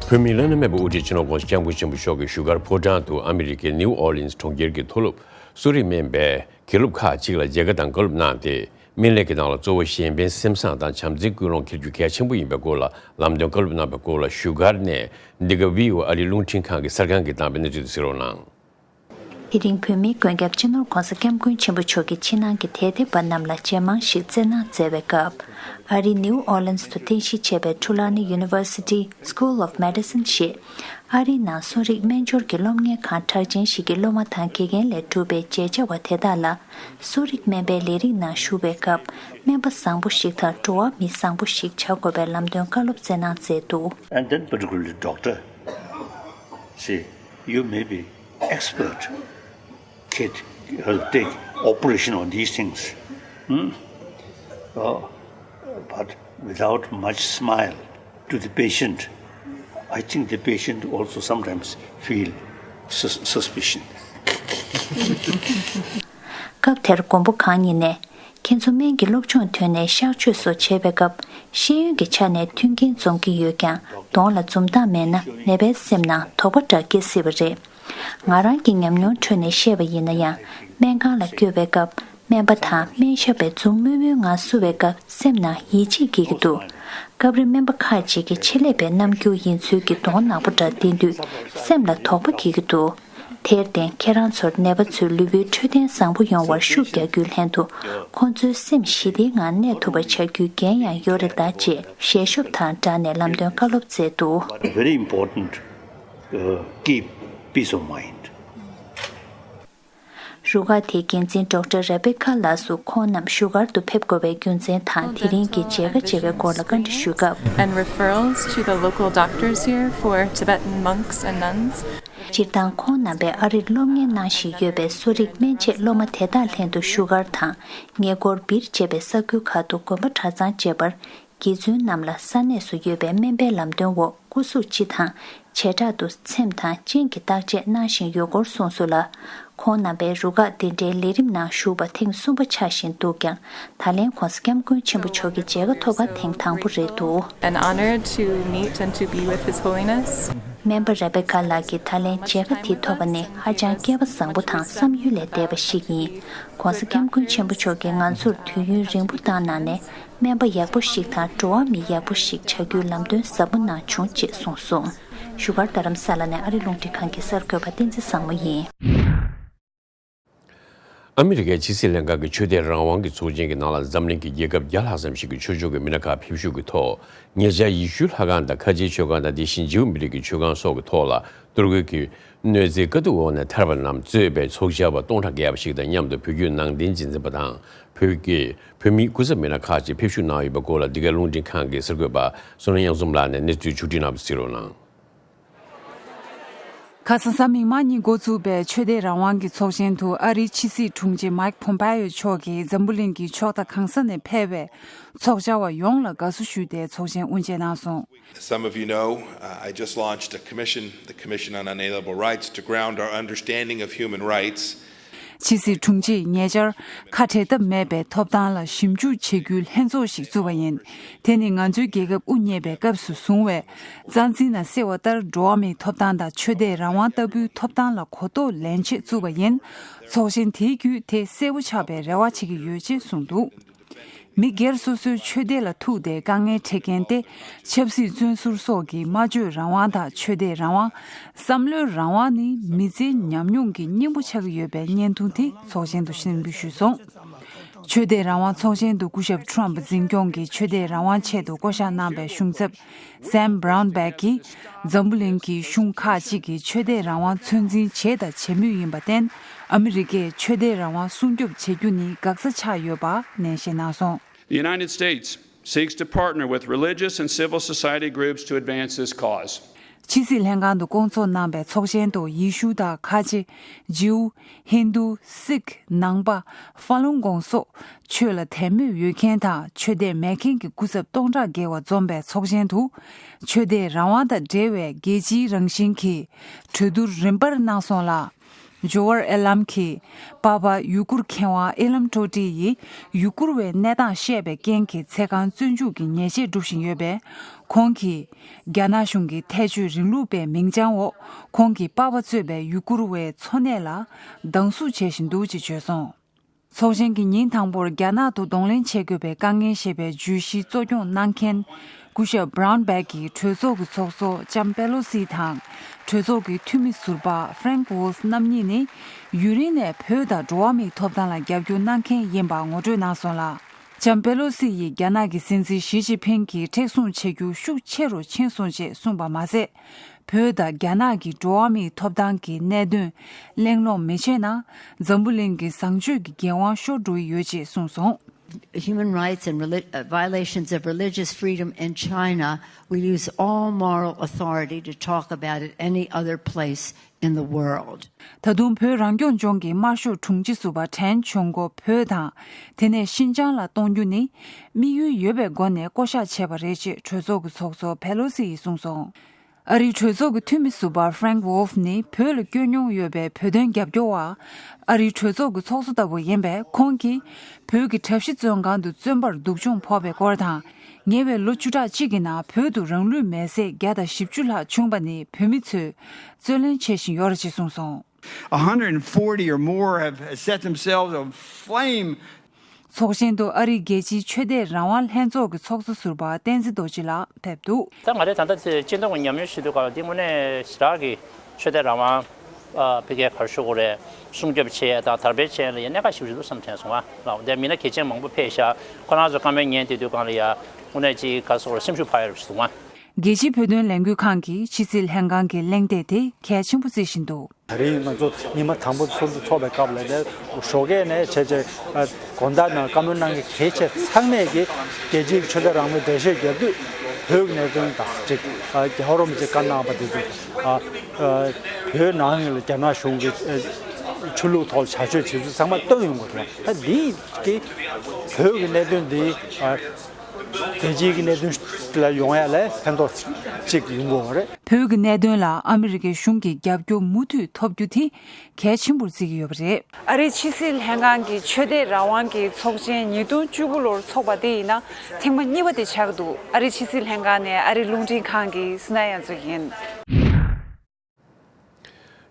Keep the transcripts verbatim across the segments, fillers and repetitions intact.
བོད་མིའི་བླ་ན་མེད་པའི་དབུ་ཁྲིད་སྤྱི་ནོར་༧གོང་ས་༧སྐྱབས་མགོན་ཆེན་པོ་མཆོག་གིས་བཞུགས་སྒར་ཕོ་བྲང་དུ་ཨ་མི་རི་ཀའི་ནིའུ་ཨོར་ལིན་སི་གྲོང་ཁྱེར་གྱི་མཐོ་སློབ་གསོ་རིག་སྨན་པའི་དགེ་སློབ་ཁག་ཅིག་ལ་མཇལ་ཁ་དང་བཀའ་སློབ་གནང་སྟེ། སྨན་ལས་ཀྱི་ནང་ལ་གཙོ་བོ་གཞན་ཕན་སེམས་བཟང་དང་བྱམས་བརྩེའི་ཀུན་སློང་འཁྱེར་རྒྱུ་གལ་ཆེན་པོ་ཡིན་པའི་སྐོར་ལ་ལམ་སྟོན་བཀའ་སློབ་གནང་བའི་སྐོར་ལ་བཞུགས་སྒར་ནས་འདི་ག་ཝི་ཨོ་ཨེ་ཨ་རིའི་རླུང་འཕྲིན་ཁང་གི་གསར་ཁང་གིས་བཏང་བའི་གནས་ཚུལ་དེ་གསན་རོགས་གནང་། དེ་རིང་བོད་མིའི་མགོན་སྐྱབས་སྤྱི་ནོར་༧གོང་ས་༧སྐྱབས་མགོན་ཆེན་པོ་མཆོག་གིས་ཕྱི་ནང་གི་དད་ལྡན་པ་རྣམས་ལ་རྗེས་དམངས་ཤིག་བསྩལ་གནང་མཛད་པའི་སྐབས། ཨ་རིའི་ནིའུ་ཨོར་ལིན་སི་དུ་རྟེན་གཞི་བྱས་པའི་Tulane University School of Medicine ཞེས་ཨ་རིའི་ནང་གསོ་རིག་སྨན་སྦྱོར་གྱི་སློབ་གཉེར་ཁང་གྲགས་ཅན་ཞིག་གི་སློབ་མ་དང་དགེ་རྒན་ལས་གྲུབ་པའི་མཇལ་བཅར་བ་དེ་དག་ལ། གསོ་རིག་སྨན་པའི་ལས་རིགས་ནང་ཞུགས་པའི་སྐབས་སྨན་པ་བཟང་པོ་ཞིག་དང་འགྲོ་བ་མི་བཟང་པོ་ཞིག་བྱ་དགོས་པའི་ལམ་སྟོན་བཀའ་སློབ་སྩལ་གནང་མཛད་འདུག And then particularly doctor, see, you may be expert, kid, you have to take operation on these things. Hmm? Uh, but without much smile to the patient, I think the patient also sometimes feel sus- suspicion. སྐབས་དེར་མགོན་པོ་གང་ཉིད་ནས། ཁྱེད་ཚོ་སྨན་གྱི་སློབ་སྦྱོང་ཐོན་ནས་གཤག་བཅོས་སོགས་བྱེད་པའི་སྐབས་ཤེས་ཡོན་གྱི་ཆ་ནས་མཐུན་རྐྱེན་འཛོམས་ཀྱི་ཡོད་ཀྱང་གདོང་ལ་འཛུམ་མདངས་མེད་ན་ནད་པའི་སེམས་ནང་དོགས་པ་འདྲ་སྐྱེ་སྲིད་པ་རེད། ང་རང་གི་ཉམས་མྱོང་ཁྲོད་ནས་བཤད་པ་ཡིན་ན་ཡང་སྨན་ཁང་ལ་སྐྱོད་པའི་སྐབས་སྨན་པ་དང་སྨན་ཞབས་པས་འཛུམ་དམུལ་དམུལ་ངང་བསུ་བའི་སྐབས་སེམས་ནང་ཡིད་ཆེས་སྐྱེ་གི་འདུག་སྐབས་རེ་སྨན་པ་ཁག་ཅིག་གིས་ཆེད་ལས་པའི་རྣམ་འགྱུར་ཡིན་ཚུལ་གྱི་གདོང་ནག་པོ་འདྲ་བསྟན་དུས་སེམས་ལ་དོགས་པ་སྐྱེ་གི་འདུག་དེར་བརྟེན་ཁྱེད་རང་ཚོར་ནད་པ་ཚོའི་ལུས་པོའི་འཕྲོད་བསྟེན་བཟང་པོ་ཡོང་བར་ཤུགས་རྒྱག་རྒྱུའི་ལྷན་དུ་ཁོང་ཚོའི་སེམས་ཞི་བདེའི་ངང་གནས་ཐུབ་པ་བྱ་རྒྱུའི་འགན་ཡང་ཡོད་རེད་ད་ཅེས་ཞལ་ཤོབ་དང་སྦྲགས་ནས་ལམ་སྟོན་བཀའ་སློབ་སྩལ་འདུག Very important, uh, keep peace of mind. རུ་ཁག་དེའི་འགན་འཛིན་ཌོག་ཊར་རེ་བེ་ཁ་ལགས་སུ་ཁོང་རྣམས་བཞུགས་སྒར་དུ་ཕེབས་དགོས་པའི་རྒྱུ་མཚན་དང་དེ་རིང་གི་མཇལ་ཁ་བྱེད་པའི་སྐོར་ལ་བཀའ་འདྲི་ཞུས་སྐབས། And referrals to the local doctors here for Tibetan monks and nuns. སྤྱིར་བཏང་ཁོང་རྣམ་པས་ཨ་རིར་སློབ་གཉེར་གནང་བཞིན་ཡོད་པའི་གསོ་རིག་སྨན་དཔྱད་སློབ་མ་དེ་དག་ལྷན་དུ་བཞུགས་སྒར་དང་ཉེ་འཁོར་སྦིར་བཅས་པའི་ས་ཁུལ་ཁག་ཏུ་དགོན་པ་གྲྭ་ཚང་བཅས་པར་དགེ་བཙུན་རྣམས་ལ་ས་གནས་སུ་ཡོད་པའི་སྨན་པའི་ལམ་སྟོན་འོག་སྐུ་གཟུགས་སྤྱི་དང་བྱེ་བྲག་ཏུ་ཚེམས་དང་གཅིན་གྱི་བརྟག་དཔྱད་གནང་བཞིན་ཡོད་སྐོར་གསུངས་སོང་ལ། ཁོང་རྣམ་པའི་རུ་ཁག་འདི་འདྲའི་ལས་རིམ་ནང་ཞུགས་པ་ཐེངས་གསུམ་པ་ཆགས་བཞིན་འདུག་ཀྱང་ད་ལན་༧གོང་ས་༧སྐྱབས་མགོན་ཆེན་པོ་མཆོག་གི་མཇལ་ཁ་ཐོབ་པ་ཐེངས་དང་པོ་རེད་འདུག And honored to meet and to be with His Holiness. སྨན་པ་རེ་བེ་ཁ་ལགས་ཀྱིས་ད་ལན་མཇལ་ཁ་དེ་ཐོབ་པ་ནི་ཧ་ཅང་སྐལ་བ་བཟང་པོ་དང་བསམ་ཡུལ་ལས་འདས་པ་ཞིག་ཡིན། ༧གོང་ས་༧སྐྱབས་མགོན་ཆེན་པོ་མཆོག་གིས་ང་ཚོར་དུས་ཡུན་རིང་པོ་བཏང་གནང་ནས། སྨན་པ་ཡག་པོ་ཞིག་དང་འགྲོ་བ་མི་ཡག་པོ་ཞིག་བྱ་རྒྱུའི་ལམ་སྟོན་ཟབ་མོ་གནང་བྱུང་ཅེས་གསུངས་སོང་། བཞུགས་སྒར་རྡ་རམ་ས་ལ་ནས་ཨ་རི་རླུང་འཕྲིན་ཁང་གི་གསར་འགོད་པ་བསྟན་འཛིན་བཟང་མོ་ཡིན། ཨ་མི་རི་ཀའི་ཕྱི་སྲིད་ལྷན་ཁང་གི་ཆོས་དད་རང་དབང་གི་ཚོགས་ཆེན་གྱི་ནང་ལ་འཛམ་གླིང་གི་རྒྱལ་ཁབ་བརྒྱ་ལྷག་ཙམ་ཞིག་གི་ཆོས་ཕྱོགས་ཀྱི་མི་སྣ་ཁག་ཕེབས་ཞུགས་ཀྱི་ཐོག་ཉེ་ཆར་ཡེ་ཤུའི་ལྷ་ཁང་དང་ཁ་ཆེའི་མཆོད་ཁང་དང་དེ་བཞིན་ཇིའུ་མི་རིགས་ཀྱི་མཆོད་ཁང་སོགས་ཀྱི་ཐོག་ལ། གཏོར་རྒོལ་གྱི་གནོད་འཚེའི་དཀའ་སྡུག་འོག་ནས་ཐར་པ་རྣམས་གཙོས་པའི་ཚོགས་བཅར་བ་སྟོང་ཕྲག་བརྒལ་བ་ཞིག་དང་མཉམ་དུ་བོད་བརྒྱུད་ནང་བསྟན་རྒྱུན་འཛིན་པ་དང་བོད་ཀྱི་བོད་མིའི་སྐུ་ཚབ་མི་སྣ་ཁག་ཅིག་ཕེབས་ཞུགས་གནང་ཡོད་པའི་སྐོར་ལ་འདི་གའི་རླུང་འཕྲིན་ཁང་གི་གསར་འགོད་པ་བསོད་ནམས་དབྱངས་འཛོམས་ལགས་ནས་གནས་ཚུལ་ཕྱོགས་བསྒྲིགས་གནང་བ་གཟིགས་རོགས་གནང་། ཁ་སང་གཟའ་མིག་དམར་ཉིན་འགོ་བཙུགས་པའི་ཆོས་དད་རང་དབང་གི་ཚོགས་ཆེན་དུ་ཨ་རིའི་ཕྱི་སྲིད་དྲུང་ཆེ་མཱིག་ཕོམ་པེ་ཡོ་མཆོག་གིས་འཛམ་བུ་གླིང་གི་ཕྱོགས་མཐའ་གང་ས་ནས་ཕེབས་པའི་ཚོགས་བཅར་བ་ཡོངས་ལ་དགའ་བསུ་ཞུས་ཏེ་ཚོགས་ཆེན་དབུ་འབྱེད་གནང་སོང་། Some of you know, uh, I just launched a commission, the Commission on Unalienable Rights, to ground our understanding of human rights. ཕྱི་སྲིད་དྲུང་ཆེས་ཉེ་ཆར་ཁ་བྲལ་ཐབས་མེད་པའི་ཐོབ་ཐང་ལ་ཞིབ་འཇུག་བྱེད་རྒྱུའི་ལྷན་ཚོགས་ཤིག་བཙུགས་པ་ཡིན། དེ་ནི་ང་ཚོའི་རྒྱལ་ཁབ་དབུ་བརྙེས་པའི་སྐབས་སུ་བཟུང་བའི་རྩ་འཛིན་ནང་གསལ་བ་ལྟར་འགྲོ་བ་མིའི་ཐོབ་ཐང་དང་ཆོས་དད་རང་དབང་ལྟ་བུའི་ཐོབ་ཐང་ལ་གོ་རྟོགས་ལེན་ཆེད་བཙུགས་པ་ཡིན། ཚོགས་ཆེན་དེའི་བརྒྱུད་དེ་གསལ་པོ་ཆགས་པའི་རེ་བ་བྱེད་ཀྱི་ཡོད་ཅེས་གསུངས་འདུག་མི་སྒེར་སོ་སོའི་ཆོས་དད་ལ་ཐུག་སྟེ་དཀའ་ངལ་འཕྲད་མཁན་ཏེ། ཆབ་སྲིད་བཙོན་ཟུར་སོགས་ཀྱི་སྨྲ་བརྗོད་རང་དབང་དང་ཆོས་དད་རང་དབང་། བསམ་བློའི་རང་དབང་ནི་མི་ཚེའི་ཉམས་མྱོང་གི་སྙིང་པོ་ཆགས་ཀྱི་ཡོད་པའི་བརྙན་ཐུང་དེ་ཚོགས་ཆེན་དུ་གསན་འབུལ་ཞུས་སོང་། ཆོས་དད་རང་དབང་ཚོགས་ཆེན་དུ་སྐུ་ཞབས་ཁྲོམ་འཛིན་སྐྱོང་གི་ཆོས་དད་རང་དབང་ཆེད་དུ་བསྐོ་བཞག་གནང་བའི་གཞུང་ཚབ། སེམ་བྷ་རའུན་བྷེག་གིས། འཛམ་བུ་གླིང་གི་གཞུང་ཁག་ཅིག་གིས་ཆོས་དད་རང་དབང་ཚོད་འཛིན་བྱས་དང་བྱེད་མུས་ཡིན་པར་བརྟེན། ཨ་མི་རི་ཀས་ཆོས་དད་རང་དབང་སྲུང་སྐྱོབ་བྱེད་རྒྱུ་ནི་འགག་རྩ་ཆགས་ཡོད་པ་ནན་བཤད་གནང་སོང་། The United States seeks to partner with religious and civil society groups to advance this cause. ཕྱི་སྲིད་ལྷན་ཁང་དུ་བསྐོང་ཚོགས་གནང་བའི་ཚོགས་ཆེན་དུ་ཡེ་ཤུ་དང་ཁ་ཆེ། ཇིའུ། ཧིན་རྡུ། སིག། ནང་པ། ཧྥ་ལུན་གོང་སོགས་ཆོས་ལ་དད་མོས་ཡོད་མཁན་དང་ཆོས་དད་མེད་མཁན་གྱི་སྐུ་ཚབ་སྟོང་ཕྲག་བརྒལ་བ་འཛོམས་པའི་ཚོགས་ཆེན་དུ། ཆོས་དད་རང་དབང་དང་འབྲེལ་བའི་རྒྱལ་སྤྱིའི་རང་བཞིན་གྱི་གྲོས་བསྡུར་རིམ་པར་གནང་སོང་ལ། ཇོ་ཝར་ཨེ་ལམ་གྱིས་པ་ཕ་ཡུ་གུར་མཁས་དབང་ཨེ་ལམ་ཀྲོ་ཏི་ཡིས་ཡུ་གུར་བའི་གནས་སྟངས་བཤད་པའི་རྐྱེན་གྱིས་ཚེ་གང་བཙོན་འཇུག་གི་ཉེས་ཆད་སྒྲུབ་བཞིན་ཡོད་པས། ཁོང་གིས་རྒྱ་ནག་གཞུང་གི་ཐལ་སྤྱོད་རིང་ལུགས་པའི་མིང་བྱང་འོག་ཁོང་གི་པ་ཕ་གཙོས་པའི་ཡུ་གུར་བའི་འཚོ་གནས་ལ་སྡང་ཟུག་བྱེད་བཞིན་འདུག་ཅེས་བརྗོད་སོང་། ཚོགས་ཆེན་གྱི་ཉིན་དང་པོར་རྒྱ་ནག་ཏུ་གདོང་ལེན་བྱེད་དགོས་པའི་དཀའ་ངལ་ཞེས་པའི་བརྗོད་གཞི་གཙོ་སྐྱོང་གནང་མཁན་སྐུ་ཞབས་Brown Bag གྱིས་གྲོས་ཚོགས་ཀྱི་ཚོགས་གཙོ་ལྕམ་པེ་ལོ་སི་དང་གྲོས་ཚོགས་ཀྱི་འཐུས་མི་ཟུར་པ་Frank Wolf རྣམ་གཉིས་ནི་ཡུན་རིང་ནས་བོད་དང་འགྲོ་བ་མིའི་ཐོབ་ཐང་ལ་རྒྱབ་སྐྱོར་གནང་མཁན་ཡིན་པ་ངོ་སྤྲོད་གནང་སོང་ལ། ལྕམ་པེ་ལོ་སི་ཡིས་རྒྱ་ནག་གི་སྲིད་འཛིན་ཞི་ཅིན་ཕིང་གིས་མཁྲེགས་བཟུང་བྱེད་རྒྱུ་ཤུགས་ཆེ་རུ་ཕྱིན་སོང་ཅེས་གསུངས་པ་མ་ཟད། བོད་དང་རྒྱ་ནག་གི་འགྲོ་བ་མིའི་ཐོབ་ཐང་གི་གནད་དོན་གླེང་སློང་མི་བྱེད་ན། འཛམ་བུ་གླིང་གི་བཟང་སྤྱོད་ཀྱི་འགན་དབང་ཤོར་འགྲོ་གི་ཡོད་ཅེས་གསུངས་སོང་། Human rights and reli- uh, violations of religious freedom in China, we lose all moral authority to talk about it any other place in the world. ད་དུང་བོད་རང་སྐྱོང་ལྗོངས་ཀྱི་དམར་ཤོག་དྲུང་ཆེ་ཟུར་པ་ཁྲེན་ཆོན་གོ་བོད་དང་། དེ་ནས་ཤིན་ཅང་ལ་གཏོང་རྒྱུ་ནི་དམིགས་ཡུལ་ཡོད་པའི་སྒོ་ནས་བསྐོ་བཞག་བྱས་པ་རེད་ཅེས་གྲོས་ཚོགས་ཀྱི་ཚོགས་གཙོ་ཕེ་ལོ་སི་ཡིས་གསུངས་སོང་། ཨ་རིའི་གྲོས་ཚོགས་ཀྱི་འཐུས་མི་ཟུར་པ་Frank Wolf ནི་བོད་ལ་བསྐྱོད་མྱོང་ཡོད་པའི་བོད་དོན་རྒྱབ་སྐྱོར་བ། ཨ་རིའི་གྲོས་ཚོགས་ཀྱི་ཚོགས་གཙོ་ལྟ་བུ་ཡིན་པས། ཁོང་གིས་བོད་ཀྱི་གྲྭ་བཞི་བཙོན་ཁང་དུ་བཙོན་པར་སྡུག་སྦྱོང་ཕོག་པའི་སྐོར་དང་། ཉེ་བའི་ལོ་བཅུ་ཕྲག་གཅིག་གི་ནང་བོད་དུ་རང་ལུས་མེར་སྲེག་བརྒྱ་དང་བཞི་བཅུ་ལྷག་བྱུང་པ་ནི་བོད་མི་ཚོས་བརྩོན་ལེན་བྱེད་བཞིན་ཡོད་རེད་ཅེས་གསུངས་སོང་། A hundred forty or more have set themselves aflame. ཚོགས་ཆེན་དུ་ཨ་རིའི་རྒྱལ་སྤྱིའི་ཆོས་དད་རང་དབང་ལྷན་ཚོགས་ཀྱི་ཚོགས་གཙོ་ཟུར་པ་བསྟན་འཛིན་རྡོ་རྗེ་ལགས་ཕེབས་འདུག་ད་ང་རང་ད་ལྟ་སྤྱི་ཟླ་དགུ་ཉམས་མྱོང་ཞུ་དུས་སྒང་ལ་འདི་དངོས་གནས་ཞེ་དྲག་གི་ཆོས་དད་རང་དབང་ཨ་ཕ་གིར་ག་རེ་ཞུ་དགོས་རེད། སྲུང་སྐྱོབ་བྱེད་ཡས་དང་དར་སྤེལ་བྱེད་ཡས་ལ་ཡང་གནད་འགག་ཞིག་རེད་འདུག་བསམ་དྲན་སོང་ང་། ལགས་འདིར་མི་སྣ་གལ་ཆེན་མང་པོ་ཕེབས་ཤག་ཁོ་རང་ཚོ་བཀའ་མོལ་ཉན་བསྡད་དུས་སྒང་ལ་ཡ་དངོས་གནས་ཅིག་ག་རེ་ཟེར་དགོས་རེད། སེམས་ཤུགས་འཕར་ཡ་རེད་བཟུང་ང་། རྒྱལ་སྤྱིའི་བོད་དོན་ལས་འགུལ་ཁང་གིས་ཕྱི་སྲིད་ལྷན་ཁང་གི་གླེང་སྟེགས་དེ་གལ་ཆེན་པོ་བརྩི་བཞིན་འདུག་ད་རེས་ང་ཚོ་ཉི་མ་དང་པོ་ཚོགས་འདུ་འཚོགས་པའི་སྐབས་ལ་ནས་ཞོགས་ཀས་ནས་བྱས་བྱས་ཨ་དགོང་དག་ནང་བཀའ་མོལ་གནང་མཁན་གལ་ཆེ་ཚང་མས་ཀྱིས་རྒྱལ་སྤྱིའི་ཆོས་དད་རང་མོས་འགྲེལ་བཤད་རྒྱབ་དུས་བོད་ཀྱི་གནད་དོན་དང་གཅིག་ཨ་རྒྱལ་བ་རིན་པོ་ཆེས་བཀའ་གནང་བ་དེ་ཚོ་ཨ་ཨ་བོད་ནང་ལ་རྒྱ་ནག་གཞུང་གིས་ཨ་ཆོས་ལུགས་ཐོག་ལ་བྱ་སྤྱོད་བྱེད་ཚུལ་ཚང་མ་སྟོན་ཡོང་དགོས་རེད། ད་འདི་གིས་བོད་ཀྱི་གནད་དོན་འདི་ཨ་རྒྱལ་སྤྱིའི་གནད་དོན་ལ་ཡོང་ཡ་ལ་ཕན་ཐོགས་གཅིག་ཡོང་དགོས་པ་རེད། བོད་ཀྱི་གནད་དོན་ལ་ཨ་མི་རི་ཀའི་གཞུང་གི་རྒྱབ་སྐྱོར་མུ་མཐུད་ཐོབ་རྒྱུ་དེ་གལ་ཆེན་པོར་བརྩི་གི་ཡོད་པ་རེད། ཨ་རིའི་ཕྱི་སྲིད་ལྷན་ཁང་གི་ཆོས་དད་རང་དབང་གི་ཚོགས་ཆེན་ཉིས་སྟོང་བཅུ་དགུ་ལོར་འཚོགས་པ་དེ་ཡིན་ན་ཐེངས་མ་གཉིས་པ་དེ་ཆགས་ཀྱི་འདུག་ཨ་རིའི་ཕྱི་སྲིད་ལྷན་ཁང་ནས་ཨ་རིའི་རླུང་འཕྲིན་ཁང་གིས་གསུངས་ཡ་ཚོ་ཡིན།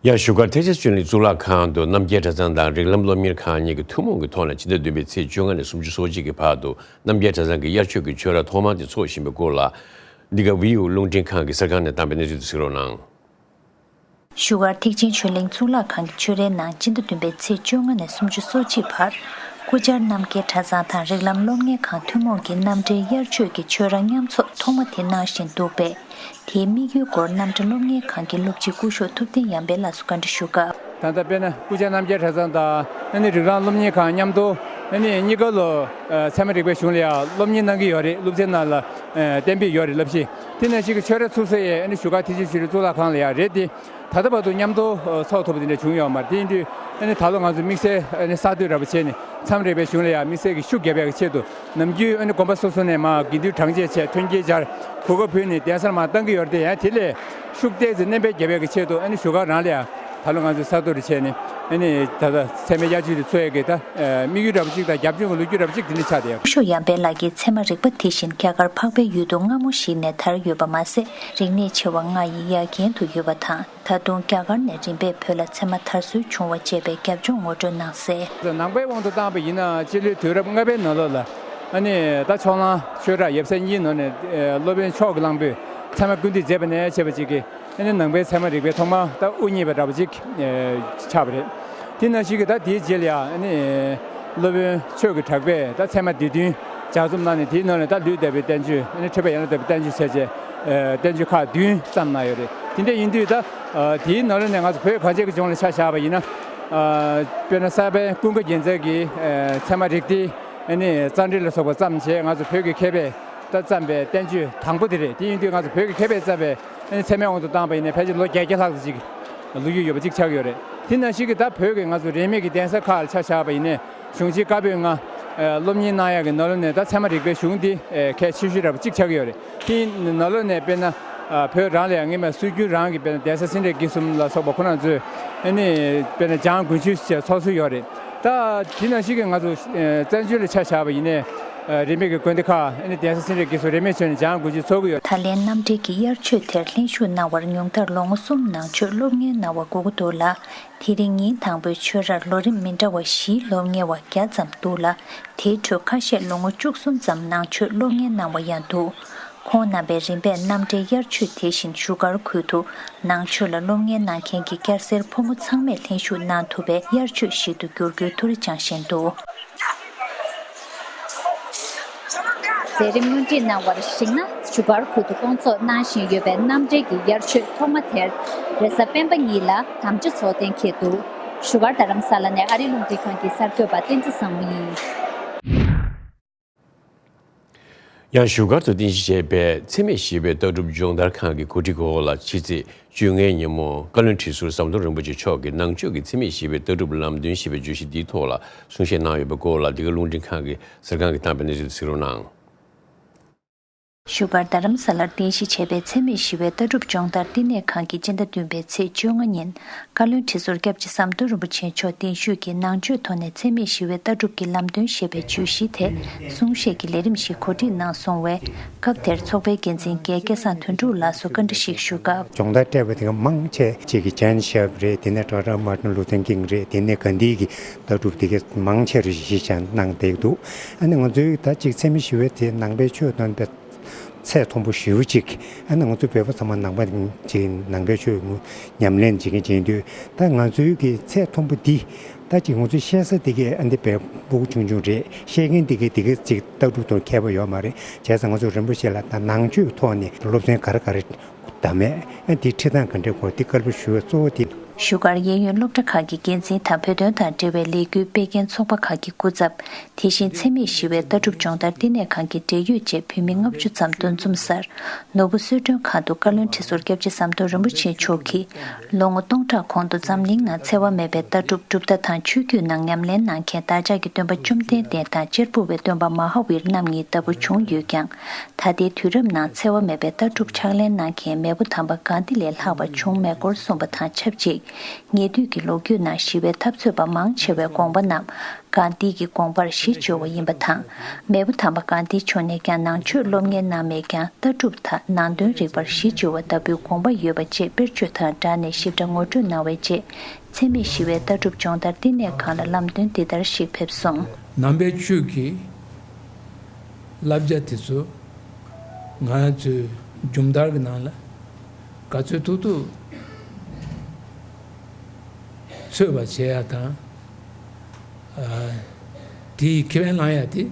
ཡང་བཞུགས་སྒར་ཐེག་ཆེན་ཆོས་གླིང་གཙུག་ལག་ཁང་དུ་རྣམ་རྒྱལ་གྲྭ་ཚང་དང་རིགས་ལམ་སློབ་གཉེར་ཁང་གཉིས་ཀྱི་ཐུན་མོང་གི་ཐོག་ནས་ཕྱི་ཟླ་བདུན་པའི་ཚེས་བཅོ་ལྔ་ནས་སུམ་ཅུ་སོ་གཅིག་གི་བར་དུ་རྣམ་རྒྱལ་གྲྭ་ཚང་གི་དབྱར་ཆོས་ཀྱི་ཆོས་ར་ཐོག་མ་དེ་འཚོགས་བཞིན་པའི་སྐོར་ལ། འདི་ག་བི་ཡུ་རླུང་འཕྲིན་ཁང་གི་གསར་ཁང་ནས་བཏང་པའི་གནས་ཚུལ་དེ་གཟིགས་རོགས་གནང་། བཞུགས་སྒར་ཐེག་ཆེན་ཆོས་གླིང་གཙུག་ལག་ཁང་གི་ཆོས་རའི་ནང་སྤྱི་ཟླ་བདུན་པའི་ཚེས་བཅོ་ལྔ་ནས་སུམ་ཅུ་སོ་གཅིག་བར། སྐུ་བཅར་རྣམ་རྒྱལ་གྲྭ་ཚང་དང་རིགས་ལམ་སློབ་གཉེར་ཁང་ཐུན་མོང་གི་རྣམ་འགྲེལ་དབྱར་ཆོས་ཀྱི་ཆོས་ར་མཉམ་འཚོགས་ཐོག་མ་དེ་གནང་བཞིན་འདུག་པས། དེའི་དམིགས་ཡུལ་སྐོར་རྣམ་གྲྭ་སློབ་གཉེར་ཁང་གི་སློབ་སྤྱི་སྐུ་ཞབས་ཐུབ་བསྟན་ཡར་འཕེལ་ལགས་སུ་བཀའ་འདྲི་ཞུ་སྐབས། ད་ལྟ་དཔེར་ན་སྐུ་བཅར་རྣམ་རྒྱལ་གྲྭ་ཚང་དང་ཨ་ནི་རིགས་ལམ་སློབ་གཉེར་ཁང་མཉམ་དུ་ཨ་ནི་གཉིས་ཀ་ལོ་ཨ་ཚད་མ་རིག་པའི་གཞུང་ལ་ཡང་སློབ་གཉེར་གནང་གི་ཡོད་རེད། སློབ་ཚན་ནང་ལ་ཨ་གཏན་འབེབས་ཡོད་རེད་སློབ་གཞི། དེ་ནང་བཞིན་གྱི་ཆོས་ར་ཚུགས་ས་ཡང་ཨ་ནི་བཞུགས་སྒར་ཐེག་ཆེན་ཆོས་གླིང་གཙུག་ལག་ཁང་ལ་ཡང་རེད་དེ། ད་ལྟ་བར་དུ་མཉམ་དུ་ཨ་ཚོགས་ཐུབ་པ་དེ་འདྲ་བྱུང་ཡོད་མ་རེད། དེ་ཡིན་དུས་ཨ་ནི་ད་ལོ་ང་ཚོ་དམིགས་བསལ་ཨ་ནི་གསར་གཏོད་འདྲ་པོ་བྱས་ནས་ཚད་མ་རིག་པའི་གཞུང་ལ་ཡང་དམིགས་བསལ་གྱི་ཤུགས་རྒྱབ་ཡག་གི་ཆེད་དུ། ནམ་རྒྱུན་ཨ་ནི་དགོན་པ་སོ་སོ་ནས་མར་དགེ་འདུན་གྲངས་བཅད་བྱས་མཐུན་རྐྱེན་སྦྱར་གོ་སྐབས་ཕུལ་ནས་གདན་སར་མར་བཏང་གི་ཡོད་རེད་དེ། ཡང་དེ་ལས་ཤུགས་ཏོག་ཙམ་སྣོན་པ་རྒྱག་ཡག་གི་ཆེད་དུ་ཨ་ནི་བཞུགས་སྒར་རང་ལ་ཡང་ད་ལོ་ང་ཚོས་གསར་གཏོད་རེ་བྱས་ནས་ཨ་ནི་ད་ལྟ་ཚད་མའི་དབྱར་ཆོས་དེ་འཚོགས་ཡག་གི་ད་དམིགས་ཡུལ་འདྲ་པོ་གཅིག་དང་རྒྱབ་ལྗོངས་ཀྱི་ལོ་རྒྱུས་འདྲ་པོ་གཅིག་དེ་འདྲ་ཆགས་བསྡད་ཡོད། སྐུ་ཞབས་ཡར་འཕེལ་ལགས་ཀྱིས་ཚད་མ་རིག་པ་དེ་བཞིན་རྒྱ་གར་འཕགས་པའི་ཡུལ་དུ་སྔ་མོ་ཞིག་ནས་དར་ཡོད་པ་མ་ཟད། རིག་གནས་ཆེ་བ་ལྔ་ཡི་ཡ་རྒན་དུ་ཡོད་པ་དང་། ད་དུང་རྒྱ་གར་ནས་རིམ་པས་བོད་ལ་ཚད་མ་དར་སྲོལ་བྱུང་བ་བཅས་པའི་རྒྱབ་ལྗོངས་ངོ་སྤྲོད་གནང་གསལ། ནང་པའི་དབང་དུ་བཏང་པ་ཡིན་ན་སྤྱི་ལོའི་དུས་རབས་ལྔ་པའི་ནང་ལོགས་ལ་ཨ་ནི་ད་ཕྱོགས་གླང་ཆོས་གྲགས་ཡབ་སྲས་གཉིས་ནང་ནས་ཨ་སློབ་དཔོན་མཆོག་གི་གླང་པོས་ཚད་མ་ཀུན་བཏུས་མཛད་པ་ནས་བྱས་པ་ཅིག་གིས་ཨ་ནི་ནང་པའི་ཚད་མ་རིག་པའི་ཐོག་མ་ད་དབུ་བརྙེས་པ་འདྲ་པོ་ཅིག་ཨ་ཆགས་པ་རེད། དེ་ནང་བཞིན་གྱི་ད་དེའི་རྗེས་ལ་ཡང་ཨ་ནི་སློབ་དཔོན་ཆོས་ཀྱི་གྲགས་པས་ད་ཚད་མ་སྡེ་བདུན་ལྗགས་རྩོམ་གནང་ནས། དེའི་ནང་ནས་ད་ལུས་འདས་པའི་བསྟན་བཅོས་ཨ་ནི་འཁྲུལ་པ་ཡན་ལག་བརྟག་པའི་བསྟན་བཅོས་བྱས་རྗེས་ཨ་བསྟན་བཅོས་ཁག་བདུན་བརྩམས་གནང་ཡོད་རེད། དེ་འདྲ་ཡིན་དུས་ད་ཨ་དེའི་ནང་ལོགས་ནས་ང་ཚོ་བོད་གངས་ཅན་གྱི་ལྗོངས་ལ་ཆ་བཞག་པ་ཡིན་ན། ཨ་དཔེར་ན་གསར་པའི་ཀུན་དགའ་རྒྱལ་མཚན་གྱིས་ཨ་ཚད་མ་རིག་བདེ་ཨ་ནི་རྩ་འགྲེལ་ལ་སོགས་པ་བརྩམས་བྱས། ང་ཚོ་བོད་ཀྱི་མཁས་པས་ད་བརྩམས་པའི་བསྟན་བཅོས་དང་པོ་དེ་རེད། དེ་ཡིན་དུས་ང་ཚོ་བོད་ཀྱི་མཁས་པས་བརྩམས་པའི་ཨ་ནི་ཚད་མའི་དབང་དུ་བཏང་པ་ཡིན་ན་ཕལ་ཆེར་ལོ་བརྒྱད་བརྒྱ་ལྷག་ཙམ་ཅིག་ལོ་རྒྱུས་ཡོད་པ་ཅིག་ཆགས་ཀྱི་ཡོད་རེད། དེ་ནང་བཞིན་གྱི་ད་བོད་ཀྱི་ང་ཚོ་རིས་མེད་ཀྱི་གདན་ས་ཁག་ལ་ཆ་བཞག་པ་ཡིན་ན། གཞུང་ཆེན་བཀའ་པོད་ལྔ་ཨ་སློབ་གཉེར་གནང་ཡག་གི་ནང་ལོགས་ནས་ད་ཚད་མ་རིག་པའི་གཞུང་འདི་ཨ་གལ་ཆེ་ཤོས་འདྲ་པོ་གཅིག་ཆགས་ཀྱི་ཡོད་རེད། དེའི་ནང་ལོགས་ནས་དཔེར་ན་ ཨ། བོད་རང་ལ་ཡང་སྔོན་མ་སྲོལ་རྒྱུན་རང་གི་དཔེར་ན་གདན་ས་སེ་འབྲས་དགེ་གསུམ་ལ་སོགས་པ་ཁོ་རང་ཚོས་ཨ་ནི་དཔེར་ན་འཇང་དགུན་ཆོས་ཟེར་ཚོགས་སྲོལ་ཡོད་རེད། ད་དེ་ནང་བཞིན་གྱི་ང་ཚོ་ཨ་བཙན་བྱོལ་ལ་ཆ་བཞག་པ་ཡིན་ནའི་ཨ་རིས་མེད་ཀྱི་དགོན་སྡེ་ཁག་ཨ་ནི་གདན་ས་སེ་འབྲས་དགེ་གསུམ་རིས་མེད་བྱས་ནས་འཇང་དགུན་ཆོས་ཚོགས་ཀྱི་ཡོད། ད་ལན་རྣམ་འགྲེལ་གྱི་དབྱར་ཆོས་དེར་ལྷན་ཞུགས་གནང་བར་ཉུང་མཐར་ལོ་ངོ་གསུམ་ནང་ཆོས་སློབ་གཉེར་གནང་བ་དགོས་ཀྱི་འདུག་ལ། དེ་རིང་ཉིན་དང་པོའི་ཆོས་རར་ལོ་རིམ་མི་འདྲ་བ་བཞིའི་སློབ་གཉེར་བ་བརྒྱ་ཙམ་འདུག་ལ། དེའི་ཁྲོད་ཁ་ཤས་ལོ་ངོ་བཅུ་གསུམ་ཙམ་ནང་ཆོས་སློབ་གཉེར་གནང་བ་ཡང་འདུག་ཁོང་རྣམ་པས་རིམ་པས་རྣམ་འགྲེལ་དབྱར་ཆོས་དེ་བཞིན་བཞུགས་སྒར་ཁུལ་དུ་ནང་ཆོས་ལ་སློབ་གཉེར་གནང་མཁན་གྱི་སྐྱ་སེར་ཕོ་མོ་ཚང་མས་ལྷན་ཞུགས་གནང་ཐུབ་པའི་དབྱར་ཆོས་ཤིག་ཏུ་འགྱུར་རྒྱུའི་ཐུགས་རེ་བཅངས་བཞིན་འདུག་མཛད་རིམ་སྔོན་ཁྲིད་གནང་བར་གཞིགས་ན། བཞུགས་སྒར་ཁུལ་དུ་སྐོང་ཚོགས་གནང་བཞིན་ཡོད་པའི་རྣམ་འགྲེལ་གྱི་དབྱར་ཆོས་ཐོག་མ་དེར་རེས་གཟའ་སྤེན་པ་ཉིན་ལ་དམ་བཅའ་ཚོགས་གཏན་འཁེལ་འདུག་བཞུགས་སྒར་རྡ་རམ་ས་ལ་ནས་ཨ་རིའི་རླུང་འཕྲིན་ཁང་གི་གསར་འགོད་པ་བསྟན་འཛིན་བཟང་མོ་ཡིན། ཡང་བཞུགས་སྒར་དུ་རྟེན་གཞི་བྱས་པའི་འཚེ་མེད་ཞི་བའི་ལྟ་གྲུབ་སྦྱོང་བརྡར་ཁང་གི་གོ་སྒྲིག་འོག་ལ་ཕྱི་ཚེས་བཅོ་ལྔའི་ཉིན་མོ་བཀའ་བློན་ཁྲི་ཟུར་ཟམ་གདོང་རིན་པོ་ཆེ་མཆོག་གིས་ནང་ཆོས་ཀྱི་འཚེ་མེད་ཞི་བའི་ལྟ་གྲུབ་ལམ་སྟོན་ཞེས་པའི་བརྗོད་གཞི་འདིའི་ཐོག་ལ་གསུང་བཤད་གནང་ཡོད་པའི་སྐོར་ལ་འདི་ག་རླུང་འཕྲིན་ཁང་གི་གསར་ཁང་གིས་བཏང་པའི་གནས་ཚུལ་དེ་གཟིགས་རོགས་གནང་། བཞུགས་སྒར་རྡ་རམ་ས་ལར་རྟེན་གཞི་བྱས་པའི་འཚེ་མེད་ཞི་བའི་ལྟ་གྲུབ་སྦྱོང་བརྡར་བསྟི་གནས་ཁང་གིས་སྤྱི་ཟླ་བདུན་པའི་ཚེས་བཅོ་ལྔ་ཉིན་བཀའ་བློན་ཁྲི་ཟུར་སྐྱབས་རྗེ་ཟམ་གདོང་རིན་པོ་ཆེ་མཆོག་གདན་ཞུས་ཀྱིས་ནང་ཆོས་ཐོག་ནས་འཚེ་མེད་ཞི་བའི་ལྟ་གྲུབ་ཀྱི་ལམ་སྟོན་ཞེས་པའི་བརྗོད་གཞིའི་ཐད་གསུང་བཤད་ཀྱི་ལས་རིམ་ཞིག་གོ་སྒྲིག་གནང་སོང་བས། སྐབས་དེར་ཚོགས་པའི་འགན་འཛིན་རྒན་སྐལ་བཟང་དོན་གྲུབ་ལགས་སུ་བཀའ་འདྲི་ཞིག་ཞུ་སྐབས། སྦྱོང་བརྡར་སྤྲད་པ་དེ་ག་མང་ཆེ་ཅིག་གི་ཇན་ཤེབ་རེད། དེ་ནས་ཌོག་ཊར་མར་ཊིན་ལུ་ཐར་ཀིང་རེད། དེ་ནས་གྷན་དྷི་གི་ལྟ་གྲུབ་དེ་ག་མང་ཆེ་རེད་ཞེས་བྱས་གནང་བསྡད་འདུག་ཨ་ནི་ང་ཚོའི་ད་ཅིག་འཚེ་མེད་ཞི་བའི་དེ་ནང་པའི་ཆོས་དང་པའི་ཚད་མཐོན་པོ་ཞེ་པོ་ཅིག་ཨ་ནི་ང་ཚོ་བོད་པ་ཚང་མ་ནང་པ་ཅིག་ནང་པའི་ཆོས་ཉམས་ལེན་བྱེད་མཁན་ཅིག་ཡིན་དུས། ད་ང་ཚོའི་གི་ཚད་མཐོན་པོ་འདི་ད་ཅིག་ང་ཚོས་བཤད་ས་དེ་གའི་ཨ་འདི་བས་སྤུ་གུ་ཆུང་ཆུང་རེད། བཤད་མཁན་དེ་གའི་དེ་གའི་ཅིག་ལྟ་གྲུབ་དང་མཁས་པ་ཡོད་མ་རེད། བྱས་ཙང་ང་ཚོ་རིན་པོ་ཆེ་ལ་ད་ནང་ཆོས་ཐོག་ནས་སློབ་ཚན་ག་རེ་ག་རེ་ད་མེད། ཨ་འདི་ཁྲིད་སྟངས་ག་འདྲས་དགོས་འདི་བཀའ་སློབ་ཞུ་བའི་གཙོ་བོ་དེ། བཞུགས་སྒར་གཡས་གཡོན་སློབ་གྲྭ་ཁག་གི་འགན་འཛིན་དང་བོད་དོན་དང་འབྲེལ་བའི་ལས་འགུལ་སྤེལ་མཁན་ཚོགས་པ་ཁག་གི་སྐུ་ཚབ། དེ་བཞིན་འཚེ་མེད་ཞི་བའི་ལྟ་གྲུབ་སྦྱོང་བརྡར་བསྟི་གནས་ཁང་གི་འབྲེལ་ཡོད་བཅས་བོད་མི་ལྔ་བཅུ་ཙམ་འདུ་འཛོམས་སར། ནོར་བུ་གསོལ་མགྲོན་ཁང་དུ་བཀའ་བློན་ཁྲི་ཟུར་སྐྱབས་རྗེ་ཟམ་གདོང་རིན་པོ་ཆེ་མཆོག་གིས། ལོ་ངོ་སྟོང་ཕྲག་གོང་དུ་འཛམ་གླིང་ནང་འཚེ་བ་མེད་པའི་ལྟ་གྲུབ་གྲུབ་མཐའ་དང་ཆོས་བརྒྱུད་ནང་ཉམས་ལེན་གནང་མཁན་བདག་ཅག་གི་སྟོན་པ་བཅོམ་ལྡན་འདས་དང་གཅེར་བུ་བའི་སྟོན་པ་མ་ཧཱ་ཝིར་རྣམ་གཉིས་ལྟ་བུ་བྱུང་ཡོད་ཀྱང་། ད་ལྟའི་དུས་རབས་ནང་འཚེ་བ་མེད་པའི་ལྟ་གྲུབ་ཕྱག་ལེན་གནང་མཁན་མེས་པོ་དམ་པ་གྷན་དྷི་ལས་ལྷག་པ་བྱུང་མེད་སྐོར་གསུངས་པ་དང་ཆབས་ཅིག་ཉེ་དུས་ཀྱི་ལོ་རྒྱུས་ནང་ཞི་བའི་འཐབ་རྩོད་པ་མང་ཆེ་བའི་དགོངས་པ་རྣམས་གྷན་དྷི་གི་དགོངས་པར་གཞི་བཅོལ་བ་ཡིན་པ་དང་། མེས་པོ་དམ་པ་གྷན་དྷི་མཆོག་ནས་ཀྱང་ནང་ཆོས་སློབ་གཉེར་གནང་མེད་ཀྱང་ལྟ་གྲུབ་དག་ནང་དོན་རིག་པར་གཞི་བཅོལ་བ་ལྟ་བུའི་དགོངས་པ་ཡོད་པ་བཅས་དཔེར་བརྗོད་དང་སྦྲགས་ནས་ཞིབ་ཕྲ་ངོ་སྤྲོད་གནང་བའི་རྗེས། འཚེ་མེད་ཞི་བའི་ལྟ་གྲུབ་སྦྱོང་བརྡར་བསྟི་གནས་ཁང་ལ་ལམ་སྟོན་འདི་ལྟར་ཞིག་ཕེབས་སོང་། ནང་པའི་ཆོས་ཀྱི་བསླབ་བྱ་དེ་ཚོ་ང་ཚོའི་སྦྱོང་བརྡར་གྱི་ནང་ལ་ག་ཚོད་ཐུབ་ཐུབ་ཚོད་པ་བྱེད་ཡ་དང་། ཨ། དེའི་ཁེ་ཕན་བླང་ཡ་དེ་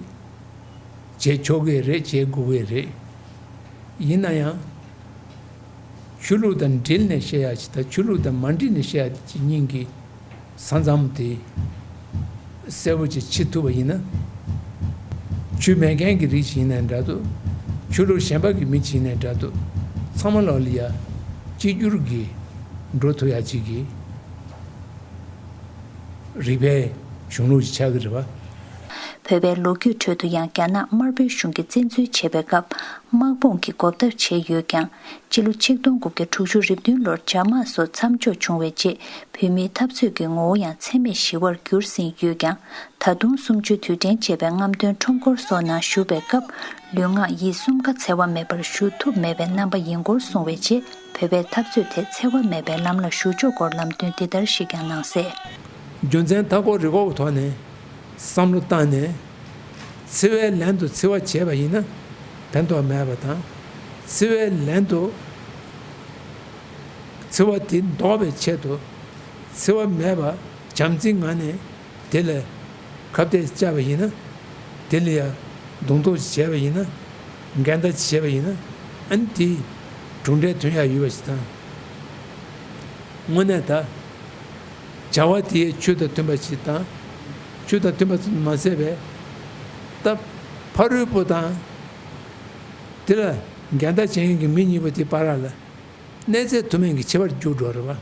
བྱེད་ཆོག་གི་རེད། བྱེད་དགོས་གི་རེད། ཡིན་ན་ཡང་ཆོས་ལུགས་དང་འབྲེལ་ནས་བཤད་ཡ་ཅིག་དང་ཆོས་ལུགས་དང་མ་འབྲེལ་ནས་བཤད་ཡ་ཅིག་གཉིས་ཀྱི་ས་མཚམས་དེ་གསལ་པོ་ཅིག་ཕྱེ་ཐུབ་པ་ཡིན་ན། ཆོས་མེད་མཁན་གྱི་རིགས་ཅིག་ཡིན་ནའི་འདྲ་འདུག་ཆོས་ལུགས་གཞན་པ་གི་མི་ཅིག་ཡིན་ནའི་འདྲ་འདུག་ཚང་མ་ལོག་ལ་ཡ་གཅིག་གྱུར་གྱི་འགྲོ་ཐུབ་ཡ་ཅིག་གི་རིག་པའི་གཞུང་ལུགས་ཤིག་ཆགས་ཀྱི་རེད་པ། བོད་པའི་ལོ་རྒྱུས་ཁྲོད་དུ་ཡང་རྒྱ་ནག་དམར་པོའི་གཞུང་གིས་བཙན་འཛུལ་བྱེད་པའི་སྐབས་དམག་དཔུང་གིས་འགོག་ཐབས་བྱས་ཡོད་ཀྱང་། སྤྱི་ལོ་ཆིག་སྟོང་དགུ་བརྒྱ་དྲུག་ཅུ་རེ་བདུན་ལོར་ཇ་དམག་སོགས་མཚམས་འཇོག་བྱུང་བའི་རྗེས། བོད་མིའི་འཐབ་རྩོད་ཀྱི་ངོ་བོ་ཡང་འཚེ་མེད་ཞི་བར་གྱུར་ཟིན་ཡོད་ཀྱང་། ད་དུང་གསུམ་བཅུའི་དུས་དྲན་ཅེས་པའི་རྔམ་སྟོན་ཁྲོམ་སྐོར་སོགས་ནང་ཞུགས་པའི་སྐབས། ལུས་ངག་ཡིད་གསུམ་ཀ་འཚེ་བ་མེད་པར་ཞུ་ཐུབ་མེད་པའི་རྣམ་པ་ཡིན་སྐོར་གསུངས་པའི་རྗེས། བོད་པའི་འཐབ་རྩོད་དེ་འཚེ་བ་མེད་པའི་ལམ་ལ་ཞུགས་ཕྱོགས་སྐོར་ལམ་སྟོན་འདི་ལྟར་ཞིག་ཀྱང་གནང་གསལ། རྒྱུ་མཚན་མཐའ་འཁོར་རིག་པའི་ཐོག་ནས་བསམ་བློ་བཏང་ནས། འཚེ་བའི་ལན་དུ་འཚེ་བ་བྱས་པ་ཡིན་ན་ཕན་ཐོགས་མེད་པ་དང་། འཚེ་བའི་ལན་དུ་འཚེ་བ་དེ་ཟློག་པའི་ཆེད་དུ་འཚེ་བ་མེད་པ་བྱམས་བརྩེའི་ངང་ནས་དེ་ལ་ཁ་གཏད་བཅག་པ་ཡིན་ན། དེ་ལ་ཡང་རྡུང་རྡེག་བྱས་པ་ཡིན་ན། འགལ་ཟླ་བྱས་པ་ཡིན་ན། ཨ་ནི་དེའི་གྲུབ་འབྲས་ཐོན་ཡག་ཡོད་པ་ཞིག་དང་། དངོས་གནས་ད་བྱ་བ་དེའི་ཆོས་དང་མཐུན་པ་ཞིག་དང་། ཆོས་དང་མཐུན་པ་ཙམ་མ་ཟད་པའི་ད་ཕ་རོལ་པོ་དང་དེ་ལ་འགལ་ཟླ་བྱེད་མཁན་གྱི་མི་གཉིས་པོ་དེ་བར་ལ་གནས་ཚད་མཐོ་དམན་གྱི་ཁྱད་པར་འགྱུར་འགྲོ་རེད་པ།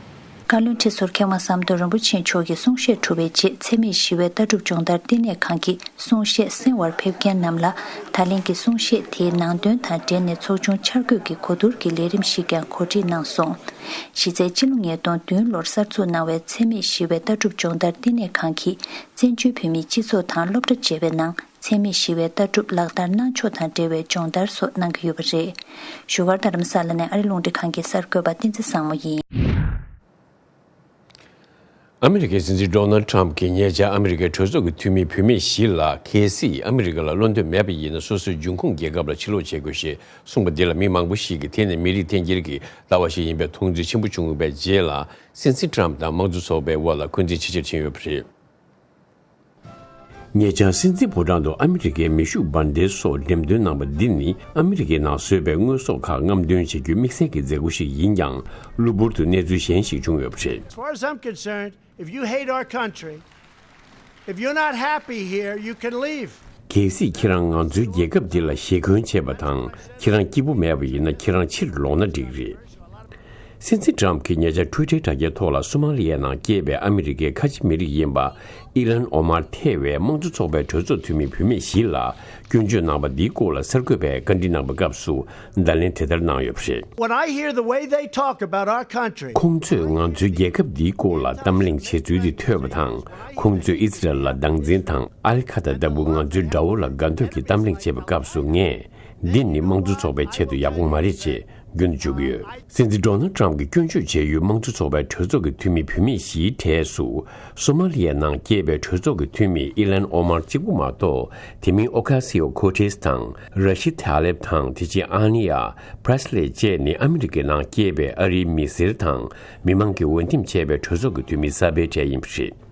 བཀའ་བློན་ཁྲི་ཟུར་མཁས་དབང་ཟམ་གདོང་རིན་པོ་ཆེ་མཆོག་གི་གསུང་བཤད་གྲུབ་པའི་རྗེས། འཚེ་མེད་ཞི་བའི་ལྟ་གྲུབ་སྦྱོང་བརྡར་བསྟི་གནས་ཁང་གི་གསུང་བཤད་གསན་པར་ཕེབས་མཁན་རྣམས་ལ། ད་ལན་གྱི་གསུང་བཤད་དེའི་ནང་དོན་དང་འབྲེལ་ནས་ཚོགས་ཆུང་འཆར་འགོད་ཀྱི་གོ་བསྡུར་གྱི་ལས་རིམ་ཞིག་ཀྱང་གོ་སྒྲིག་གནང་སོང་། གཞི་རྩའི་སྤྱི་ལོ་ཉིས་སྟོང་བདུན་ལོར་གསར་འཛུགས་གནང་བའི་འཚེ་མེད་ཞི་བའི་ལྟ་གྲུབ་སྦྱོང་བརྡར་བསྟི་གནས་ཁང་གིས། བཙན་བྱོལ་བོད་མིའི་སྤྱི་ཚོགས་དང་སློབ་གྲྭ་བཅས་པའི་ནང་། འཚེ་མེད་ཞི་བའི་ལྟ་གྲུབ་ལག་བསྟར་གནང་ཕྱོགས་དང་འབྲེལ་བའི་སྦྱོང་བརྡར་སོགས་གནང་གི་ཡོད་པ་རེད། བཞུགས་སྒར་རྡ་རམ་ས་ལ་ནས་ཨ་རི་རླུང་འཕྲིན་ཁང་གི་གསར་འགོད་པ་བསྟན་འཛིན་བཟང་མོ་ཡིན། ཨ་མི་རི་ཀའི་སྲིད་འཛིན་ཌོ་ནལ་ཊམ་གྱིས་ཉེ་ཆར་ཨ་མི་རི་ཀའི་གྲོས་ཚོགས་ཀྱི་འཐུས་མི་བུད་མེད་བཞི་ལ། གལ་སྲིད་ཨ་མི་རི་ཀ་ལ་བློ་འདོད་མེད་པ་ཡིན་ན། སོ་སོའི་འབྱུང་ཁུངས་རྒྱལ་ཁབ་ལ་ཕྱིར་ལོག་བྱེད་དགོས་ཞེས་གསུངས་པ་འདི་ལ། མི་མང་པོ་ཞིག་གིས་དེ་ནི་མི་རིགས་འཐེན་འཁྱེར་གྱི་ལྟ་བ་ཞིག་ཡིན་པའི་མཐོང་ཚུལ་ཆེན་པོ་བྱུང་བའི་རྗེས་ལ། སྲིད་འཛིན་ཊམ་དང་དམངས་གཙོ་ཚོགས་པའི་དབར་ལ་འཁོན་འཛིན་ཇེ་ཆེར་ཕྱིན་ཡོད་པ་རེད། ཉེ་ཆར་སྲིད་འཛིན་ཕོ་བྲང་དུ་ཨ་མི་རི་ཀའི་མེ་ཤུགས་འབར་མདེལ་སོགས་འགྲེམས་སྟོན་གནང་པ་འདི་ནི། ཨ་མི་རི་ཀའི་ནང་བཟོས་པའི་དངོས་ཟོག་ཁག་རྔམ་སྟོན་བྱེད་རྒྱུའི་དམིགས་བསལ་གྱི་མཛད་སྒོ་ཞིག་ཡིན་ཀྱང་། གློ་བུར་དུ་གནས་ཚུལ་གཞན་ཞིག་བྱུང་ཡོད་པ་རེད། As far as I'm concerned, if you hate our country, if you're not happy here, you can leave. གལ་སྲིད་ཁྱེད་རང་ང་ཚོའི་རྒྱལ་ཁབ་འདི་ལ་ཞེ་འཁོན་བྱེད་པ་དང་། ཁྱེད་རང་སྐྱིད་པོ་མེད་པ་ཡིན་ན། ཁྱེད་རང་ཕྱིར་ལོག་ན་འགྲིག་རེད། སྲིད་འཛིན་ཊམ་གྱིས་ཉེ་ཆར་ཊུའི་ཊར་དྲ་རྒྱའི་ཐོག་ལ། སོ་མ་ལི་ཡའི་ནང་སྐྱེས་པའི་ཨ་མི་རི་ཀའི་ཁ་ཆེ་མི་རིགས་ཡིན་པ་ཨི་ལན་ཨོ་མར་ཐེ་བའི་དམངས་གཙོ་ཚོགས་པའི་གྲོས་ཚོགས་འཐུས་མི་བུད་མེད་བཞི་ལ་སྐྱོན་བརྗོད་གནང་པ་འདིའི་སྐོར་ལ་གསར་འགོད་པས་བཀའ་འདྲི་གནང་པའི་སྐབས་སུ། བརྡ་ལན་དེ་ལྟར་གནང་ཡོད་པ་རེད། When I hear the way they talk about our country, ཁོང་ཚོས་ང་ཚོའི་རྒྱལ་ཁབ་འདིའི་སྐོར་ལ་གཏམ་གླེང་བྱེད་ཚུལ་དེ་ཐོས་པ་དང་། ཁོང་ཚོས་ཨི་ཛི་རལ་ལ་སྡང་འཛིན་དང་། ཨལ་ཁ་ད་ལྟ་བུ་ང་ཚོའི་དགྲ་བོ་ལ་དགའ་འདོད་ཀྱི་གཏམ་གླེང་བྱེད་པའི་སྐབས་སུ། ངས། འདི་ནི་དམངས་གཙོ་ཚོགས་པའི་ཆེད་དུ་ཡག་པོ་མ་རེད་ཅེས་རྒྱུན་དུ་བརྗོད་ཀྱི་ཡོད། སྲིད་འཛིན་ཌོ་ནལ་ཊམ་གྱིས་སྐྱོན་བརྗོད་བྱས་ཡུལ་དམངས་གཙོ་ཚོགས་པའི་གྲོས་ཚོགས་ཀྱི་འཐུས་མི་བུད་མེད་བཞིའི་གྲས་སུ། སོ་མ་ལི་ཡའི་ནང་སྐྱེས་པའི་གྲོས་ཚོགས་ཀྱི་འཐུས་མི་ཨི་ལན་ཨོ་མར་གཅིག་པུ་མ་གཏོགས། དེ་མིན་ཨོ་ཁ་སི་ཨོ་ཁོ་ཊེས་དང་། ར་ཤི་ཐ་ལེབ་དང་། དེ་བཞིན་ཨ་ནི་ཡ་པྲེ་སི་ལེ་བཅས་ནི་ཨ་མི་རི་ཀའི་ནང་སྐྱེས་པའི་ཨ་རིའི་མི་སེར་དང་། མི་མང་གིས་འོས་འདེམས་བྱས་པའི་གྲོས་ཚོགས་ཀྱི་འཐུས་མི་གསར་པའི་གྲས་ཡིན་པ་རེད།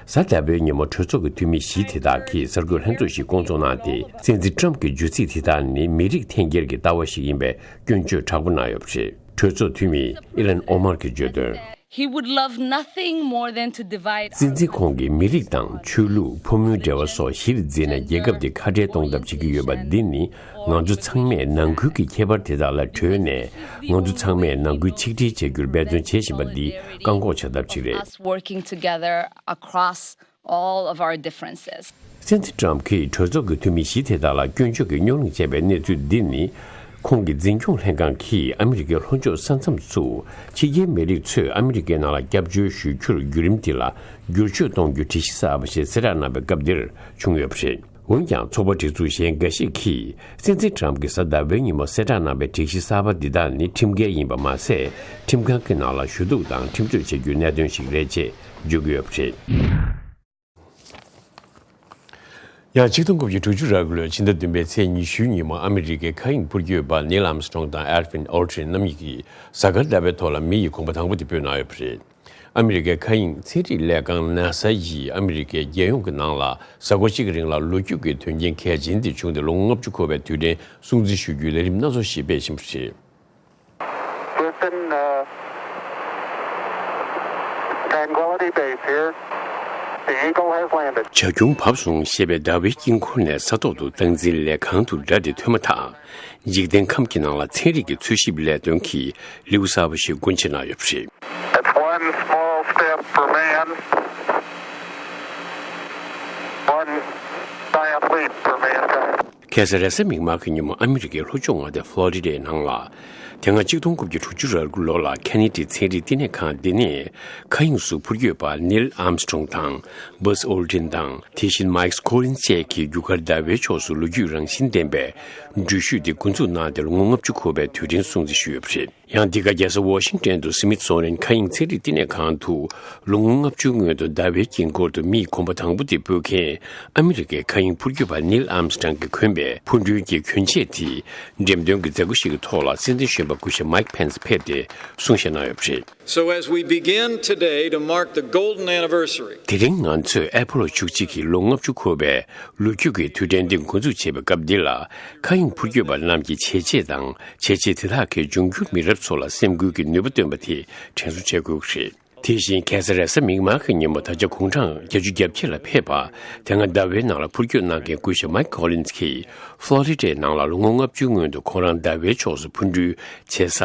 གཟའ་ཟླ་བའི་ཉིན་མོ་གྲོས་ཚོགས་ཀྱི་འཐུས་མི་བཞི་དེ་དག་གིས་གསར་འགོད་ལྷན་ཚོགས་ཤིག་བསྐོང་ཚོགས་གནང་སྟེ། སྲིད་འཛིན་ཊམ་གྱི་བརྗོད་ཚིག་དེ་དག་ནི་མི་རིགས་འཐེན་འཁྱེར་གྱི་ལྟ་བ་ཞིག་ཡིན་པའི་སྐྱོན་བརྗོད་དྲག་པོ་གནང་ཡོད་པ་རེད། གྲོས་ཚོགས་འཐུས་མི་ཨི་ལན་ཨོ་མར་གྱིས་བརྗོད་དོན། He would love nothing more than to divide us. སྲིད་འཛིན་ཁོང་གིས་མི་རིགས་དང་ཆོས་ལུགས། ཕོ་མོའི་འབྲེལ་བ་སོགས་གཞིར་འཛིན་ནས་རྒྱལ་ཁབ་འདི་ཁ་བྲལ་གཏོང་ཐབས་བྱེད་ཀྱི་ཡོད་པ་འདི་ནི། ང་ཚོ་ཚང་མས་ནང་ཁུལ་གྱི་ཁྱད་པར་དེ་དག་ལ་གྲོས་ནས། ང་ཚོ་ཚང་མས་ནང་ཁུལ་ཆིག་སྒྲིལ་བྱ་རྒྱུར་འབད་བརྩོན་བྱེད་བཞིན་པ་འདི་བཀག་འགོག་བྱ་ཐབས་ཅིག་རེད། Us working together across all of our differences. སྲིད་འཛིན་ཊམ་གྱིས་གྲོས་ཚོགས་ཀྱི་འཐུས་མི་བཞི་དེ་དག་ལ་སྐྱོན་བརྗོད་ཀྱི་རྙོག་གླེང་བྱས་པའི་གནས་ཚུལ་འདི་ནི། ཁོང་གི་འཛིན་སྐྱོང་ལྷན་ཁང་གིས་ཨ་མི་རི་ཀའི་ལྷོ་ཕྱོགས་ས་མཚམས་སུ། ཕྱི་རྒྱལ་མི་རིགས་ཚོས་ཨ་མི་རི་ཀའི་ནང་ལ་སྐྱབས་བཅོལ་ཞུ་རྒྱུར་བརྒྱུད་རིམ་དེ་ལ་བསྒྱུར་བཅོས་གཏོང་རྒྱུ་སྒྲིག་གཞི་གསར་པ་ཞིག་གསལ་བསྒྲགས་གནང་པའི་སྐབས་འདིར་བྱུང་ཡོད་པ་རེད། འོན་ཀྱང་། ཚོགས་པ་སྒྲིག་འཛུགས་གཞན་འགའ་ཞིག་གིས། སྲིད་འཛིན་ཊམ་གྱིས་གཟའ་ཟླ་བའི་ཉིན་མོ་གསལ་བསྒྲགས་གནང་པའི་སྒྲིག་གཞི་གསར་པ་འདི་དག་ནི་ཁྲིམས་འགལ་ཡིན་པ་མ་ཟད། ཁྲིམས་ཁང་གི་ནང་ལ་ཞུ་གཏུག་དང་ཁྲིམས་གཅོད་བྱེད་རྒྱུའི་གནད་དོན་ཞིག་རེད་ཅེས་བརྗོད་ཀྱི་ཡོད་པ་རེད། ཡང་ཆིག་སྟོང་དགུ་བརྒྱ་དྲུག་ཅུ་རེ་དགུ་ལོའི་ཕྱི་ཟླ་བདུན་པའི་ཚེས་ཉི་ཤུའི་ཉིན་མོ། ཨ་མི་རི་ཀའི་མཁའ་དབྱིངས་འཕུར་སྐྱོད་པ་ནིལ་ཨམ་སི་ཊོང་དང་ཨེལ་ཌྲིན་ཨོལ་ཌྲིན་རྣམ་གཉིས་ཀྱིས་གཟའ་སྐར་ཟླ་བའི་ཐོག་ལ་མི་ཡི་གོམ་པ་དང་པོ་དེ་སྤོས་གནང་ཡོད་པ་རེད། ཨ་མི་རི་ཀའི་མཁའ་དབྱིངས་ཚན་རིག་ལས་ཁང་ནཱ་ས་ཡིས་ཨ་མི་རི་ཀའི་རྒྱལ་ཡོངས་ཀྱི་ནང་ལ་གཟའ་འཁོར་གཅིག་གི་རིང་ལ་ལོ་རྒྱུས་ཀྱི་དོན་རྐྱེན་གལ་ཆེན་དེ་བྱུང་སྟེ། ལོ་ངོ་ལྔ་བཅུ་འཁོར་བའི་དུས་དྲན་སྲུང་བརྩི་ཞུ་རྒྱུའི་ལས་རིམ་སྣ་ཚོགས་ཤིག་སྤེལ་བཞིན་པ་རེད། Houston, uh, Tranquility Base here. The Eagle has landed. བྱ་ཁྱུང་བབས་སོང་ཞེས་པའི་ཟླ་བའི་དཀྱིལ་འཁོར་ནས་ས་ཐོག་ཏུ་སྟངས་འཛིན་ལས་ཁང་དུ་སྒྲ་དེ་ཐོས་མ་ཐག་འཇིག་རྟེན་ཁམས་ཀྱི་ནང་ལ་ཚན་རིག་གི་འཚོལ་ཞིབ་ལས་དོན་གྱི་ལེའུ་གསར་པ་ཞིག་སྒོ་འབྱེད་གནང་ཡོད་པ་རེད། It's one small step for man, one giant leap for mankind. ཁ་སང་རེས་གཟའ་མིག་དམར་གྱི་ཉིན་མོ། ཨ་མི་རི་ཀའི་ལྷོ་ཕྱོགས་མངའ་སྡེ་ཕློ་རི་ཌའི་ནང་ལ། དེ་སྔ་ཆིག་སྟོང་དགུ་བརྒྱ་དྲུག་ཅུ་རེ་དགུ་ལོ་ལ་ཁེ་ནེ་ཌི་ཚན་རིག་བསྟི་གནས་ཁང་འདི་ནས་མཁའ་དབྱིངས་སུ་འཕུར་སྐྱོད་པ་ནིལ་ཨམ་སི་ཊོང་དང་། བྷ་སི་ཨོལ་ཌྲིན་དང་། དེ་བཞིན་མའིག་ཀོ་ལིན་བཅས་ཀྱིས་རྒྱུ་སྐར་ཟླ་བའི་ཕྱོགས་སུ་ལོ་རྒྱུས་རང་བཞིན་ལྡན་པའི་འགྲུལ་བཞུད་དེ་འགོ་འཛུགས་གནང་སྟེ། ལོ་ངོ་ལྔ་བཅུ་འཁོར་བའི་དུས་དྲན་སྲུང་བརྩི་ཞུས་ཡོད་པ་རེད། ཡང་འདི་ག་རྒྱལ་ས་ཝ་ཤིང་ཊོན་དུ་སི་མིད་སོ་ནི་ཡན་མཁའ་དབྱིངས་ཚན་རིག་བསྟི་གནས་ཁང་དུ། ལོ་ངོ་ལྔ་བཅུའི་སྔོན་དུ་ཟླ་བའི་དཀྱིལ་འཁོར་དུ་མིའི་གོམ་པ་དང་པོ་དེ་སྤོས་མཁན་ཨ་མི་རི་ཀའི་མཁའ་དབྱིངས་འཕུར་སྐྱོད་པ་ནིལ་ཨམ་སི་ཊོང་གི་གོན་པའི་འཕུར་མགྲོན་གྱི་གྱོན་ཆས་དེ་འགྲེམས་སྟོན་གྱི་མཛད་སྒོ་ཞིག་གི་ཐོག་ལ་སྲིད་འཛིན་གཞོན་པ་སྐུ་ཞབས་མའིག་ཕེན་སི་ཕེབས་ཏེ་གསུང་བཤད་གནང་ཡོད་པ་རེད། So as we begin today to mark the golden anniversary དེ་རིང་ང་ཚོས་ཨེ་པོ་ལོ་བཅུ་གཅིག་གི་ལོ་ལྔ་བཅུ་འཁོར་བའི་ལོ་རྒྱུས་ཀྱི་དུས་དྲན་འདི་འགོ་འཛུགས་བྱེད་པའི་སྐབས་འདི་ལ། མཁའ་དབྱིངས་འཕུར་སྐྱོད་པ་རྣམས་ཀྱི་བྱས་རྗེས་དང་། བྱས་རྗེས་དེ་དག་གིས་འབྱུང་འགྱུར་མི་རབས་ཚོ་ལ་སེམས་འགུལ་གྱི་ནུས་པ་བཏོན་པ་དེ་དྲན་གསོ་བྱེད་དགོས་ཀྱི་རེད། དེ་བཞིན་ཁ་སང་རེས་གཟའ་མིག་དམར་གྱི་ཉིན་མོ་ད་ཆ་དགུང་གྲངས་བརྒྱད་ཅུ་གྱ་བརྒྱད་ལ་ཕེབས་པ། དེ་སྔ་ཟླ་བའི་ནང་ལ་འཕུར་སྐྱོད་གནང་མཁན་སྐུ་ཞབས་མའིག་ཁོ་ལིན་ཛི་གིས་ཧྥ་ལོ་རི་ཌའི་ནང་ལ་ལོ་ངོ་ལྔ་བཅུའི་སྔོན་དུ་ཁོང་རང་ཟླ་བའི་ཕྱོགས་སུ་འཕུར་འགྲུལ་བྱེད་ས་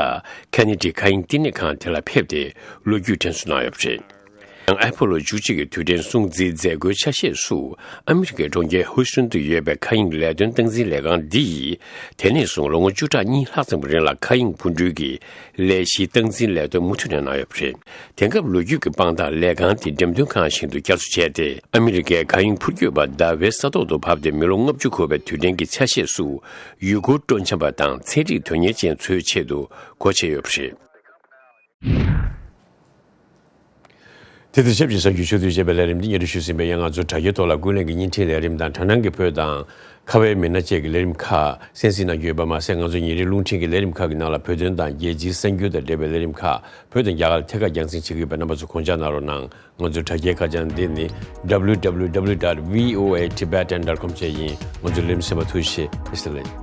ཁེ་ནེ་ཌི་མཁའ་དབྱིངས་བསྟི་གནས་ཁང་དེ་ལ་ཕེབས་ཏེ་ལོ་རྒྱུས་དྲན་གསོ་གནང་ཡོད་པ་རེད། ཡང་ཨ་པོ་ལོ་བཅུ་གཅིག་གི་དུས་དྲན་སྲུང་བརྩིའི་མཛད་སྒོའི་ཆ་ཤས་སུ་ཨ་མི་རི་ཀའི་གྲོང་ཁྱེར་ཧུ་སྟོན་དུ་ཡོད་པའི་མཁའ་དབྱིངས་ལས་དོན་སྟངས་འཛིན་ལས་ཁང་འདི་ཡིས་དེ་ནས་བཟུང་ལོ་ངོ་བཅུ་ཕྲག་གཉིས་ལྷག་ཙམ་གྱི་རིང་ལ་མཁའ་དབྱིངས་འཕུར་འགྲུལ་གྱི་ལས་གཞིའི་སྟངས་འཛིན་ལས་དོན་མུ་མཐུད་ནས་གནང་ཡོད་པ་རེད། དེང་སྐབས་ལོ་རྒྱུས་ཀྱི་དཔང་རྟགས་ལས་ཁང་དེ་འགྲེམས་སྟོན་ཁང་ཞིག་ཏུ་བསྐྱར་གསོ་བྱས་ཏེ། ཨ་མི་རི་ཀའི་མཁའ་དབྱིངས་འཕུར་སྐྱོད་པ་ཟླ་བའི་ས་ཐོག་ཏུ་བབས་ཏེ་མི་ལོ་ལྔ་བཅུ་འཁོར་བའི་དུས་དྲན་གྱི་ཆ་ཤས་སུ་ཡུལ་སྐོར་སྤྲོ་འཆམ་པ་དང་ཚན་རིག་དོན་གཉེར་ཅན་ཚོའི་ཆེད་དུ་སྒོ་ཕྱེ་ཡོད་པ་རེད། དེ་དང་ཆབས་ཅིག་གསར་འགྱུར་ཕྱོགས་བསྡུས་བྱས་པའི་ལས་རིམ་འདི་སྙན་སྒྲོན་ཞུས་ཟིན་པས། ཡང་ང་ཚོའི་དྲ་རྒྱའི་ཐོག་ལ་ཀུན་གླེང་གི་བརྙན་འཕྲིན་ལས་རིམ་དང་དྲ་སྣང་གི་བོད་དང་ཁ་བའི་མི་སྣ་བཅས་ཀྱི་ལས་རིམ་ཁག་གསན་གཟིགས་གནང་རྒྱུ་ཡོད་པ་མ་ཟད། ང་ཚོའི་ཉིན་རེའི་རླུང་འཕྲིན་གྱི་ལས་རིམ་ཁག་གི་ནང་ལ་བོད་དོན་དང་རྒྱལ་སྤྱིའི་གསར་འགྱུར་དང་འབྲེལ་བའི་ལས་རིམ་ཁག་བོད་དང་རྒྱ་གར་ལ་ཐད་ཀར་རྒྱང་སྲིང་བྱེད་ཀྱི་ཡོད་པས། རྣམ་པ་ཚོ་དགོངས་འཇགས་གནང་རོགས་གནང་། ང་ཚོའི་དྲ་རྒྱའི་ཁ་བྱང་འདི་ནི་W W W dot V O A Tibetan dot com བཅས་ཡིན། ང་ཚོའི་ལས་རིམ་གསན་པར་ཐུགས་རྗེ་ཆེ། བཀྲ་ཤིས་བདེ་ལེགས།